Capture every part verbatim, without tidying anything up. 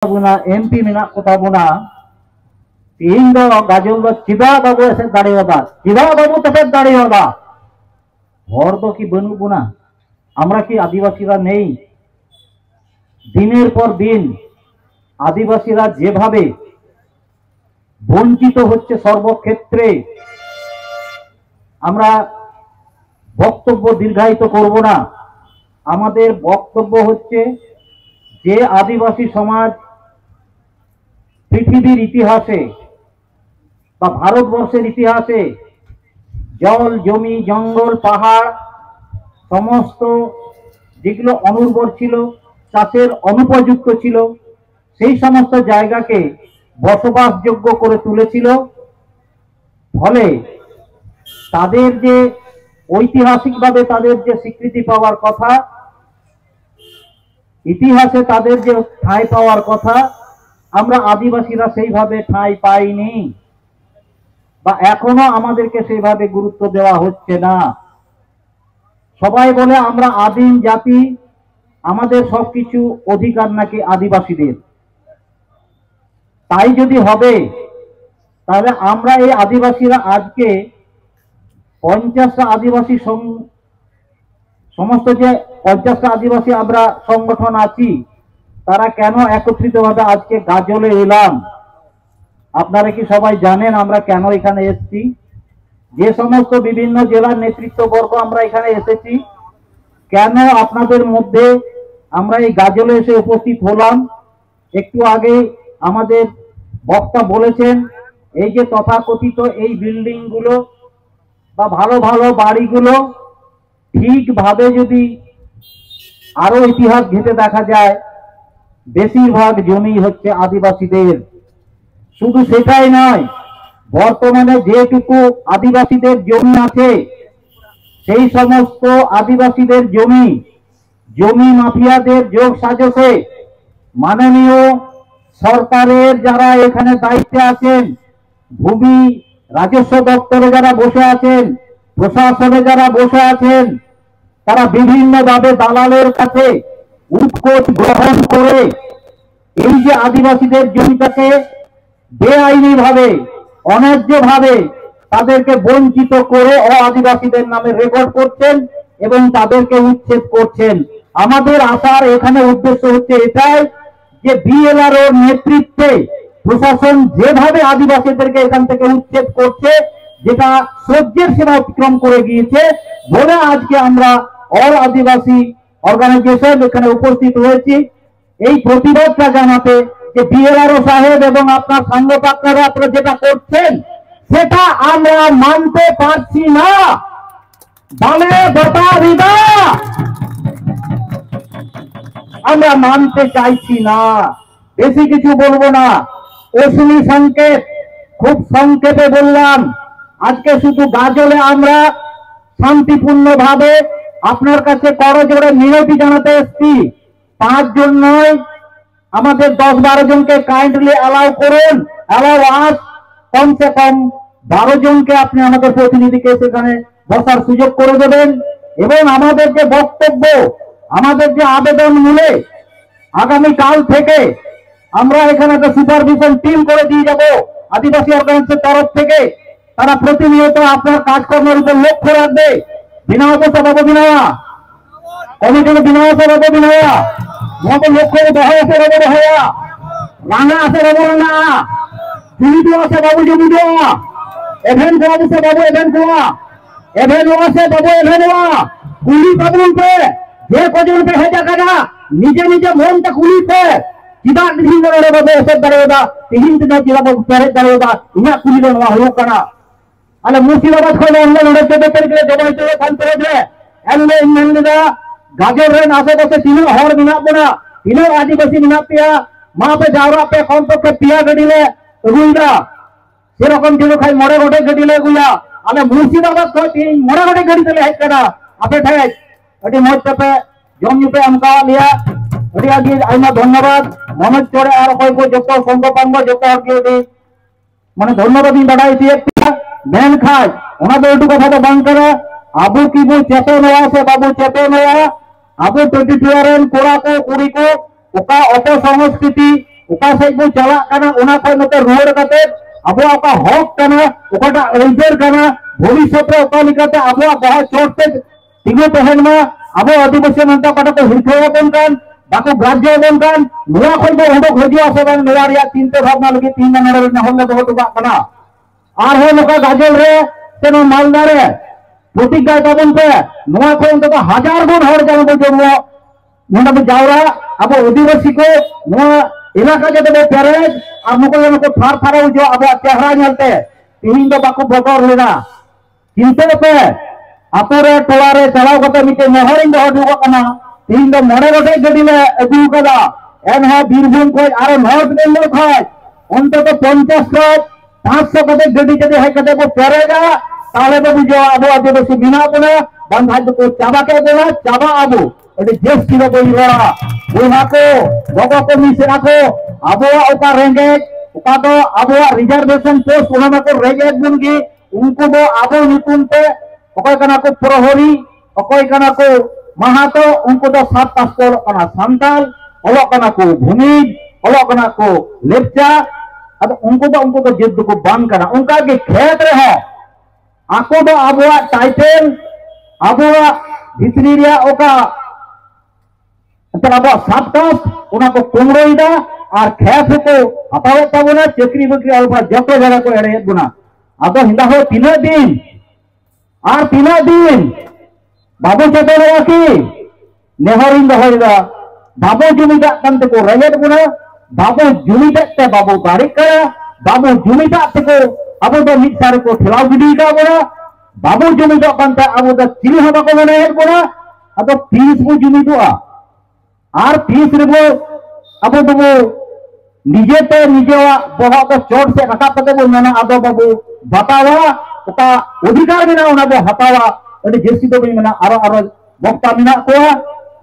ᱛᱟᱵᱚᱱᱟ, ᱮᱢᱯᱤ ᱢᱮᱱᱟᱜ ᱠᱚ ᱛᱟᱵᱚᱱᱟ, ᱛᱮᱦᱮᱧ ᱫᱚ ᱜᱟᱡᱚᱞ ᱫᱚ ᱪᱮᱫᱟᱜ ᱵᱟᱵᱚ ᱮᱥᱮᱫ ᱫᱟᱲᱮᱭᱟᱫᱟ? ᱪᱮᱫᱟᱜ ᱵᱟᱵᱚ ᱛᱮᱯᱮᱫ ᱫᱟᱲᱮᱭᱟᱫᱟ? ᱦᱚᱲ ᱫᱚ ᱠᱤ ᱵᱟᱹᱱᱩᱜ ᱵᱚᱱᱟ? আমরা কি আদিবাসীরা নেই? দিনের পর দিন আদিবাসীরা যেভাবে বঞ্চিত হচ্ছে সর্বক্ষেত্রে, আমরা বক্তব্য দীর্ঘায়িত করব না। আমাদের বক্তব্য হচ্ছে যে আদিবাসী সমাজ পৃথিবীর ইতিহাসে বা ভারতবর্ষের ইতিহাসে জল, জমি, জঙ্গল, পাহাড়, সমস্ত যেগুলো অনুর্বর ছিল, চাষের অনুপযুক্ত ছিল, সেই সমস্ত জায়গাকে বসবাসযোগ্য করে তুলেছিল। ফলে তাদের যে ঐতিহাসিকভাবে তাদের যে স্বীকৃতি পাওয়ার কথা, ইতিহাসে তাদের যে ঠাঁই পাওয়ার কথা, আমরা আদিবাসীরা সেইভাবে ঠাঁই পাইনি, বা এখনো আমাদেরকে সেইভাবে গুরুত্ব দেওয়া হচ্ছে না। সবাই বলে আমরা আদিম জাতি, আমাদের সবকিছু অধিকার নাকি আদিবাসীদের। তাই যদি হবে, তাহলে আমরা এই আদিবাসীরা আজকে পঞ্চাশটা আদিবাসী সং- সমস্ত যে পঞ্চাশটা আদিবাসী আমরা সংগঠন আছি, তারা কেন একত্রিতভাবে আজকে গাজলে এলাম? আপনারা কি সবাই জানেন আমরা কেন এখানে এসেছি? যে সমস্ত বিভিন্ন জেলার নেতৃত্ববর্গ আমরা এখানে এসেছি, কেন আপনাদের মধ্যে আমরা এই গাজলে এসে উপস্থিত হলাম? একটু আগে আমাদের বক্তা বলেছেন, এই যে তথাকথিত এই বিল্ডিং গুলো বা ভালো ভালো বাড়িগুলো, ঠিকভাবে যদি আরো ইতিহাস ঘেঁটে দেখা যায়, বেশিরভাগ জমি হচ্ছে আদিবাসীদের। শুধু সেটাই নয়, বর্তমানে যেটুকু আদিবাসীদের জমি আছে, সেই সমস্ত আদিবাসীদের জমি, জমি মাফিয়াদের যোগ সাজসে মাননীয় সরকারের যারা এখানে দায়িত্বে আছেন, ভূমি রাজস্ব দপ্তরে যারা বসে আছেন, প্রশাসনে যারা বসে আছেন, তারা বিভিন্নভাবে দালালের কাছে উৎকোচ গ্রহণ করে এই যে আদিবাসীদের জমিটাকে বেআইনি ভাবে, অন্যায্য ভাবে তাদেরকে বঞ্চিত করে অ আদিবাসীদের নামে রেকর্ড করছেন এবং তাদেরকে উচ্ছেদ করছেন। আমাদের আসার এখানে উদ্দেশ্য হচ্ছে এটাই যে বিএলআরওর নেতৃত্বে প্রশাসন যেভাবে আদিবাসীদেরকে এখান থেকে উচ্ছেদ করছে, যেটা সহ্যের সীমা অতিক্রম করে গিয়েছে বলে আজকে আমরা অল আদিবাসী অর্গানাইজেশন এখানে উপস্থিত হয়েছি। এই প্রতিবাদটা জানাতে যে বিএলআরও সাহেব এবং আপনার সাংবাদিকরা আপনারা যেটা করছেন সেটা আমরা মানতে পারছি না। বালে বাপা রিবা, আমরা মানতে চাইছি না। বেশি কিছু বলবো না, অশ্লীল সংকেত খুব সংক্ষেপে বললাম। আজকে শুধু গাজলে আমরা শান্তিপূর্ণভাবে আপনার কাছে করজোড়ে মিনতি জানাতে এসেছি। পাঁচজন নয়, আমাদের দশ বারো জনকে কাইন্ডলি অ্যালাউ করুন, অ্যালাউ আস। কমসে কম বারো জনকে আপনি আমাদের প্রতিনিধিকে সেখানে বসার সুযোগ করে দেবেন। এবং আমাদের যে বক্তব্য, আমাদের যে আবেদন মূলে আগামী কাল থেকে আমরা এখানে একটা সুপারভিশন টিম করে দিয়ে যাব আদিবাসী অর্গানাইজেশনের তরফ থেকে। তারা প্রতিনিয়ত আপনার কাজকর্মের উপর লক্ষ্য রাখবে। বিনা অবস্থা পাবো বিনা, কমিটির বিনা অবস্থা পাবো বিনা, মতো লক্ষ্য দেওয়া আছে পাবো দেওয়া, রানা আছে পাবো রানা, জমিদুয়া আছে পাবো জমিদুয়া, এভেন কোয়া আছে পাবো এভেন কোয়া, এভেন ওয়া আছে পাবো এভেন ওয়া। ᱠᱩᱞᱤ ᱛᱟᱵᱚᱱ ᱯᱮ, ᱡᱮ ᱠᱚᱡᱚᱱ ᱯᱮ ᱦᱮᱡ ᱟᱠᱟᱱᱟ, ᱱᱤᱡᱮ ᱱᱤᱡᱮ ᱢᱚᱱ ᱛᱮ ᱠᱩᱞᱤ ᱯᱮ᱾ ᱪᱮᱫᱟᱜ ᱛᱤᱦᱤᱧ ᱫᱚ ᱱᱚᱰᱮ ᱵᱟᱵᱚ ᱮᱥᱮᱫ ᱫᱟᱲᱮᱭᱟᱫᱟ? ᱛᱤᱦᱤᱧ ᱛᱮᱫᱚ ᱪᱮᱫᱟᱜ ᱵᱟᱵᱚ ᱯᱮᱨᱮᱡ ᱫᱟᱲᱮᱭᱟᱫᱟ? ᱤᱧᱟᱹᱜ ᱠᱩᱞᱤ ᱫᱚ ᱱᱚᱣᱟ ᱦᱩᱭᱩᱜ ᱠᱟᱱᱟ᱾ ᱟᱞᱮ ᱢᱩᱨᱥᱤᱫᱟᱵᱟᱫᱽ ᱠᱷᱚᱱ ᱞᱮ ᱮᱱᱦᱤᱞᱳᱜ ᱱᱚᱰᱮ ᱪᱳᱫᱽᱫᱳ ᱛᱟᱹᱨᱤᱠᱷ ᱨᱮ ᱡᱚᱢᱟ ᱦᱚᱪᱚ ᱞᱮᱫ ᱠᱟᱱ ᱯᱚᱨᱮ ᱨᱮ ᱮᱱᱦᱤᱞᱳᱜ ᱤᱧ ᱢᱮᱱ ᱞᱮᱫᱟ, ᱜᱟᱡᱚᱞ ᱨᱮᱱ ᱟᱥᱮ ᱯᱟᱥᱮ ᱛᱤᱱᱟᱹᱜ ᱦᱚᱲ ᱢᱮᱱᱟᱜ ᱵᱚᱱᱟ, ᱛᱤᱱᱟᱹᱜ ᱟᱹᱫᱤᱵᱟᱹᱥᱤ ᱢᱮᱱᱟᱜ ᱯᱮᱭᱟ, ᱢᱟ ᱯᱮ ᱡᱟᱣᱨᱟᱜ ᱯᱮ, ᱠᱚᱢ ᱯᱚᱠᱠᱷᱮ ᱯᱮᱭᱟ ᱜᱟᱹᱰᱤ ᱞᱮ ᱟᱹᱜᱩᱭᱮᱫᱟ᱾ ᱥᱮᱨᱚᱠᱚᱢ ᱡᱩᱫᱤ ᱠᱷᱟᱡ ᱢᱚᱬᱮ ᱜᱚᱴᱮᱡ ᱜᱟᱹᱰᱤ ᱞᱮ ᱟᱹᱜᱩᱭᱟ᱾ ᱟᱞᱮ ᱢᱩᱨᱥᱤᱫᱟᱵᱟᱫᱽ ᱠᱷᱚᱱ ᱛᱮᱦᱮᱧ ᱢᱚᱬᱮ ᱜᱚᱴᱮᱡ ᱜᱟᱹᱰᱤ ᱛᱮᱞᱮ ᱦᱮᱡ ᱠᱟᱱᱟ ᱟᱯᱮ ᱴᱷᱮᱡ᱾ ᱟᱹᱰᱤ ᱢᱚᱡᱽ ᱛᱮᱯᱮ ᱡᱚᱢ ᱧᱩ ᱯᱮ ᱮᱢ ᱠᱟᱣᱟᱫ ᱞᱮᱭᱟ, ᱟᱹᱰᱤ ᱟᱹᱰᱤ ᱟᱭᱢᱟ ᱫᱷᱚᱱᱱᱚᱵᱟᱫᱽ᱾ ᱢᱚᱱᱳᱡᱽ ᱪᱚᱲᱮ ᱟᱨ ᱚᱠᱚᱭ ᱠᱚ ᱡᱚᱛᱚ ᱥᱚᱝᱜᱚ ᱯᱟᱝᱜᱚ ᱡᱚᱛᱚ ᱦᱚᱲ ᱜᱮ ᱟᱹᱰᱤ ᱢᱟᱱᱮ ᱫᱷᱚᱱᱱᱚᱵᱟᱫᱽ ᱤᱧ ᱵᱟᱰᱟᱭ ᱦᱚᱪᱚᱭᱮᱫ ᱯᱮᱭᱟ᱾ ᱢᱮᱱᱠᱷᱟᱱ ᱚᱱᱟ ᱫᱚ ᱞᱟᱹᱴᱩ ᱠᱟᱛᱷᱟ ᱫᱚ ᱵᱟᱝ ᱠᱟᱱᱟ᱾ ᱟᱵᱚ ᱠᱤ ᱵᱚ ᱪᱮᱛᱚᱱᱚᱜᱼᱟ ᱥᱮ ᱵᱟᱵᱚ ᱪᱮᱛᱚᱱᱚᱜᱼᱟ? ᱟᱵᱚ ᱴᱩᱣᱮᱱᱴᱤ ᱴᱩ ᱨᱮᱱ ᱠᱚᱲᱟ ᱠᱚ ᱠᱩᱲᱤ ᱠᱚ ᱚᱠᱟ ᱚᱯᱚᱥᱚᱝᱥᱠᱨᱤᱛᱤ, ᱚᱠᱟ ᱥᱮᱫ ᱵᱚ ᱪᱟᱞᱟᱜ ᱠᱟᱱᱟ, ᱚᱱᱟ ᱠᱷᱚᱱ ᱱᱚᱛᱮ ᱨᱩᱣᱟᱹᱲ ᱠᱟᱛᱮ ᱟᱵᱚᱣᱟᱜ ᱚᱠᱟ ᱦᱚᱠ ᱠᱟᱱᱟ, ᱚᱠᱟᱴᱟᱜ ᱟᱹᱭᱫᱟᱹᱨ ᱠᱟᱱᱟ, ᱵᱷᱚᱵᱤᱥᱥᱚᱛ ᱨᱮ ᱚᱠᱟ ᱞᱮᱠᱟᱛᱮ ᱟᱵᱚᱣᱟᱜ ᱵᱚᱦᱚᱜ ᱪᱚᱴ ᱛᱮ ᱛᱤᱸᱜᱩ ᱛᱟᱦᱮᱱ ᱢᱟ, ᱟᱵᱚ ᱟᱹᱫᱤᱵᱟᱹᱥᱤ ᱢᱮᱱᱛᱮ ᱚᱠᱟ ᱴᱷᱮᱱ ᱠᱚ ᱦᱤᱨᱠᱟᱹ ᱟᱵᱚᱱ ᱠᱟᱱ, ᱵᱟᱠᱚ ᱜᱟᱨᱡᱟᱣ ᱟᱵᱚᱱ ᱠᱟᱱ, ᱱᱚᱣᱟ ᱠᱷᱚᱱ ᱵᱚ ᱩᱰᱩᱠ ᱦᱤᱡᱩᱜᱼᱟ ᱥᱮ ᱵᱟᱝ, ᱱᱚᱣᱟ ᱨᱮᱭᱟᱜ ᱪᱤᱱᱛᱟᱹ ᱵᱷᱟᱵᱽᱱᱟ ᱞᱟᱹᱜᱤᱫ ᱛᱤᱦᱤᱧ ᱫᱚ ᱱᱚᱰᱮ ᱱᱮᱦᱚᱨ ᱞᱮ ᱫᱚᱦᱚ ᱦᱚᱴᱚ ᱠᱟᱜ ᱠᱟᱱᱟ᱾ ᱟᱨᱦᱚᱸ ᱱᱚᱝᱠᱟ ᱜᱟᱡᱚᱞ ᱨᱮ ᱥᱮ ᱱᱚᱣᱟ ᱢᱟᱞᱫᱟ ᱨᱮ ᱯᱨᱚᱛᱤᱜᱽᱜᱟᱭ ᱛᱟᱵᱚᱱ ᱯᱮ, ᱱᱚᱣᱟ ᱠᱷᱚᱱ ᱚᱱᱛᱚᱛᱚ ᱦᱟᱡᱟᱨ ᱜᱩᱱ ᱦᱚᱲ ᱡᱮᱱᱚ ᱵᱚ ᱡᱚᱢᱚᱜ, ᱱᱚᱰᱮ ᱵᱚ ᱡᱟᱣᱨᱟ, ᱟᱵᱚ ᱟᱹᱫᱤᱵᱟᱹᱥᱤ ᱠᱚ ᱱᱚᱣᱟ ᱮᱞᱟᱠᱟ ᱡᱟᱛᱮ ᱵᱚ ᱯᱮᱨᱮᱡ, ᱟᱨ ᱱᱩᱠᱩ ᱡᱮᱱᱚ ᱠᱚ ᱛᱷᱟᱨ ᱛᱷᱟᱨᱟᱣ ᱦᱤᱡᱩᱜ ᱟᱵᱚᱣᱟᱜ ᱪᱮᱦᱨᱟ ᱧᱮᱞᱛᱮ᱾ ᱛᱤᱦᱤᱧ ᱫᱚ ᱵᱟᱠᱚ ᱵᱚᱛᱚᱨ ᱞᱮᱱᱟ᱾ ᱪᱤᱱᱛᱟᱹᱭ ᱯᱮ, ᱟᱛᱳ ᱨᱮ, ᱴᱚᱞᱟ ᱨᱮ ᱪᱟᱞᱟᱣ ᱠᱟᱛᱮ ᱢᱤᱫᱴᱮᱱ ᱱᱮᱦᱚᱨᱤᱧ ᱫᱚᱦᱚ ᱦᱚᱴᱚ ᱠᱟᱜ ᱠᱟᱱᱟ᱾ ᱛᱤᱦᱤᱧ ᱫᱚ ᱢᱚᱬᱮ ᱜᱚᱴᱮᱡ ᱜᱟᱹᱰᱤ ᱞᱮ ᱟᱹᱜᱩ ᱠᱟᱫᱟ, ᱮᱱᱦᱚᱸ ᱵᱤᱨᱵᱷᱩᱢ ᱠᱷᱚᱡ ᱟᱨ ᱱᱚᱨᱛᱷ ᱵᱮᱝᱜᱚᱞ ᱠᱷᱚᱡ ᱚᱱᱛᱚᱛᱚ ᱯᱚᱧᱪᱟᱥ ᱠᱷᱚᱡ ᱯᱟᱸᱪᱥᱚ ᱠᱟᱛᱮ ᱜᱟᱹᱰᱤ ᱡᱩᱫᱤ ᱦᱮᱡ ᱠᱟᱛᱮ ᱵᱚ ᱯᱮᱨᱮᱡᱟ, ᱛᱟᱦᱞᱮ ᱵᱚ ᱵᱩᱡᱷᱟᱹᱣᱟ ᱟᱵᱚ ᱟᱹᱫᱤᱵᱟᱹᱥᱤ ᱢᱮᱱᱟᱜ ᱵᱚᱱᱟ, ᱵᱟᱝᱠᱷᱟᱱ ᱫᱚᱠᱚ ᱪᱟᱵᱟ ᱠᱮᱫ ᱵᱚᱱᱟ, ᱪᱟᱵᱟᱜ ᱟᱵᱚ᱾ ᱟᱹᱰᱤ ᱡᱟᱹᱥᱛᱤ ᱫᱚ ᱵᱟᱹᱧ ᱨᱚᱲᱟ᱾ ᱵᱚᱭᱦᱟ ᱠᱚ, ᱜᱚᱜᱚ ᱠᱚ, ᱢᱤᱥᱮᱨᱟ ᱠᱚ, ᱟᱵᱚᱣᱟᱜ ᱚᱠᱟ ᱨᱮᱸᱜᱮᱡ, ᱚᱠᱟ ᱫᱚ ᱟᱵᱚᱣᱟᱜ ᱨᱤᱡᱟᱨᱵᱷᱮᱥᱚᱱ ᱯᱳᱥᱴ, ᱚᱱᱟ ᱢᱟᱠᱚ ᱨᱮᱸᱜᱮᱡ ᱵᱚᱱ ᱜᱮ, ᱩᱱᱠᱩ ᱫᱚ ᱟᱵᱚ ᱧᱩᱛᱩᱢ ᱛᱮ ᱚᱠᱚᱭ ᱠᱟᱱᱟ ᱠᱚ ᱯᱨᱚᱦᱚᱨᱤ, ᱚᱠᱚᱭ ᱠᱟᱱᱟ ᱠᱚ ᱢᱟᱦᱟᱛᱚ, ᱩᱱᱠᱩ ᱫᱚ ᱥᱟᱛ ᱯᱟᱥ ᱠᱚ ᱚᱞᱚᱜ ᱠᱟᱱᱟ ᱥᱟᱱᱛᱟᱲ, ᱚᱞᱚᱜ ᱠᱟᱱᱟ ᱠᱚ ᱵᱷᱩᱢᱤᱡᱽ, ᱚᱞᱚᱜ ᱠᱟᱱᱟ ᱠᱚ ᱞᱮᱯᱪᱟ᱾ ᱟᱫᱚ ᱩᱱᱠᱩ ᱫᱚ, ᱩᱱᱠᱩ ᱫᱚ ᱡᱟᱹᱛ ᱫᱚᱠᱚ ᱵᱟᱝ ᱠᱟᱱᱟ᱾ ᱚᱱᱠᱟ ᱜᱮ ᱠᱷᱮᱛ ᱨᱮᱦᱚᱸ ᱟᱠᱚ ᱫᱚ ᱟᱵᱚᱣᱟᱜ ᱴᱟᱭᱴᱮᱞ, ᱟᱵᱚᱣᱟᱜ ᱵᱷᱤᱛᱨᱤ ᱨᱮᱭᱟᱜ ᱚᱠᱟ ᱮᱱᱛᱮ ᱟᱵᱚᱣᱟᱜ ᱥᱟᱵᱠᱟᱥ ᱚᱱᱟ ᱠᱚ ᱠᱩᱢᱲᱩᱭᱮᱫᱟ, ᱟᱨ ᱠᱷᱮᱛ ᱦᱚᱸᱠᱚ ᱦᱟᱛᱟᱣᱮᱫ ᱛᱟᱵᱚᱱᱟ, ᱪᱟᱹᱠᱨᱤ ᱵᱟᱹᱠᱨᱤ ᱟᱞᱯᱟ ᱡᱚᱛᱚ ᱡᱟᱭᱜᱟ ᱠᱚ ᱮᱲᱮᱭᱮᱫ ᱵᱚᱱᱟ᱾ ᱟᱫᱚ ᱦᱮᱸᱫᱟ ᱦᱚᱲ ᱛᱤᱱᱟᱹᱜ ᱫᱤᱱ, ᱟᱨ ᱛᱤᱱᱟᱹᱜ ᱫᱤᱱ ᱵᱟᱵᱚ ᱪᱮᱛᱚᱱᱚᱜᱼᱟ ᱠᱤ? ᱱᱮᱦᱚᱨᱤᱧ ᱫᱚᱦᱚᱭᱮᱫᱟ, ᱵᱟᱵᱚ ᱡᱩᱢᱤᱫᱟᱜ ᱠᱟᱱ ᱛᱮᱠᱚ ᱨᱮᱸᱜᱮᱡ ᱵᱚᱱᱟ, ᱵᱟᱵᱚ ᱡᱩᱢᱤᱫᱮᱫ ᱛᱮ ᱵᱟᱵᱚ ᱫᱟᱲᱮᱜ ᱠᱟᱱᱟ, ᱵᱟᱵᱚ ᱡᱩᱢᱤᱫᱟᱜ ᱛᱮᱠᱚ ᱟᱵᱚ ᱫᱚ ᱢᱤᱫ ᱥᱟᱶ ᱨᱮᱠᱚ ᱴᱷᱮᱞᱟᱣ ᱜᱤᱰᱤ ᱟᱠᱟᱫ ᱵᱚᱱᱟ, ᱵᱟᱵᱚ ᱡᱩᱢᱤᱫᱚᱜ ᱠᱟᱱ ᱛᱮ ᱟᱵᱚ ᱫᱚ ᱪᱤᱞᱤ ᱦᱚᱸ ᱵᱟᱠᱚ ᱢᱚᱱᱮᱭᱮᱫ ᱵᱚᱱᱟ᱾ ᱟᱫᱚ ᱛᱤᱥ ᱵᱚ ᱡᱩᱢᱤᱫᱚᱜᱼᱟ? ᱟᱨ ᱛᱤᱥ ᱨᱮᱵᱚ ᱟᱵᱚ ᱫᱚᱵᱚ ᱱᱤᱡᱮᱛᱮ ᱱᱤᱡᱮᱣᱟᱜ ᱵᱚᱦᱚᱜ ᱫᱚ ᱪᱚᱴ ᱥᱮᱫ ᱨᱟᱠᱟᱵ ᱠᱟᱛᱮ ᱵᱚ ᱢᱮᱱᱟ, ᱟᱫᱚ ᱵᱟᱵᱚ ᱵᱟᱛᱟᱣᱟ, ᱚᱠᱟ ᱚᱫᱷᱤᱠᱟᱨ ᱢᱮᱱᱟᱜᱼᱟ ᱚᱱᱟ ᱵᱚ ᱦᱟᱛᱟᱣᱟ᱾ ᱟᱹᱰᱤ ᱡᱟᱹᱥᱛᱤ ᱫᱚ ᱵᱟᱹᱧ ᱢᱮᱱᱟ, ᱟᱨᱚ ᱟᱨᱚ ᱵᱚᱠᱛᱟ ᱢᱮᱱᱟᱜ ᱠᱚᱣᱟ,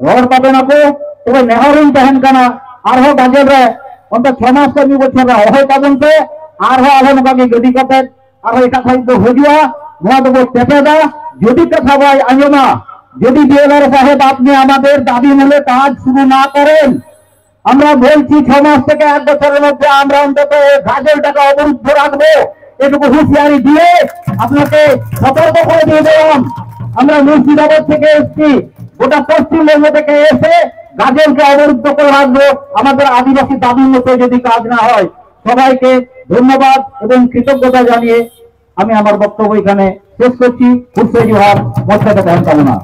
ᱨᱚᱲ ᱛᱟᱵᱮᱱᱟ ᱠᱚ᱾ ᱛᱚᱵᱮ ᱱᱮᱦᱚᱨᱤᱧ ᱛᱟᱦᱮᱱ ᱠᱟᱱᱟ, ᱟᱨᱦᱚᱸ ᱜᱟᱡᱚᱞ ᱨᱮ ᱚᱱᱛᱮ ᱪᱷᱚ ᱢᱟᱥ ᱠᱷᱚᱱ ᱢᱤᱫ ᱵᱚᱪᱷᱚᱨ ᱨᱮ ᱦᱚᱦᱚᱭ ᱛᱟᱵᱚᱱ ᱯᱮ, ᱟᱨᱦᱚᱸ ᱟᱞᱮ ᱱᱚᱝᱠᱟ ᱜᱮ ᱜᱟᱹᱰᱤ ᱠᱟᱛᱮ ᱟᱨᱦᱚᱸ ᱮᱴᱟᱜ ᱴᱷᱮᱱ ᱵᱚ ᱦᱤᱡᱩᱜᱼᱟ, ᱱᱚᱣᱟ ᱫᱚᱵᱚ ᱛᱮᱯᱮᱫᱟ᱾ ᱡᱩᱫᱤ ᱠᱟᱛᱷᱟ ᱵᱟᱭ ᱟᱸᱡᱚᱢᱟ, ᱡᱩᱫᱤ ᱵᱤ ᱮᱞ ᱟᱨ ᱥᱟᱦᱮᱵᱽ ᱟᱯᱱᱮ ᱟᱢᱟᱫᱮᱨ ᱫᱟᱵᱤ ᱢᱩᱞᱮ ᱠᱟᱡᱽ ᱥᱩᱨᱩ ᱱᱟ ᱠᱚᱨᱮᱱ, আমরা বলছি ছ মাস থেকে এক বছরের মধ্যে আমরা অন্তত এই গাজলটাকে অবরুদ্ধ রাখবো। এটুকু হুঁশিয়ারি দিয়ে আপনাকে সতর্ক করে দিয়ে দিলাম। আমরা মুর্শিদাবাদ থেকে এসছি, গোটা পশ্চিমবঙ্গ থেকে এসে গাজলকে অবরুদ্ধ করে রাখবো। আমাদের আদিবাসী দাবির মতো যদি কাজ না হয়, সবাইকে ধন্যবাদ এবং কৃতজ্ঞতা জানিয়ে আমি আমার বক্তব্য এখানে শেষ করছি। হুঁশিয়ারি জোহার, মর্যাদা বহন কামনা।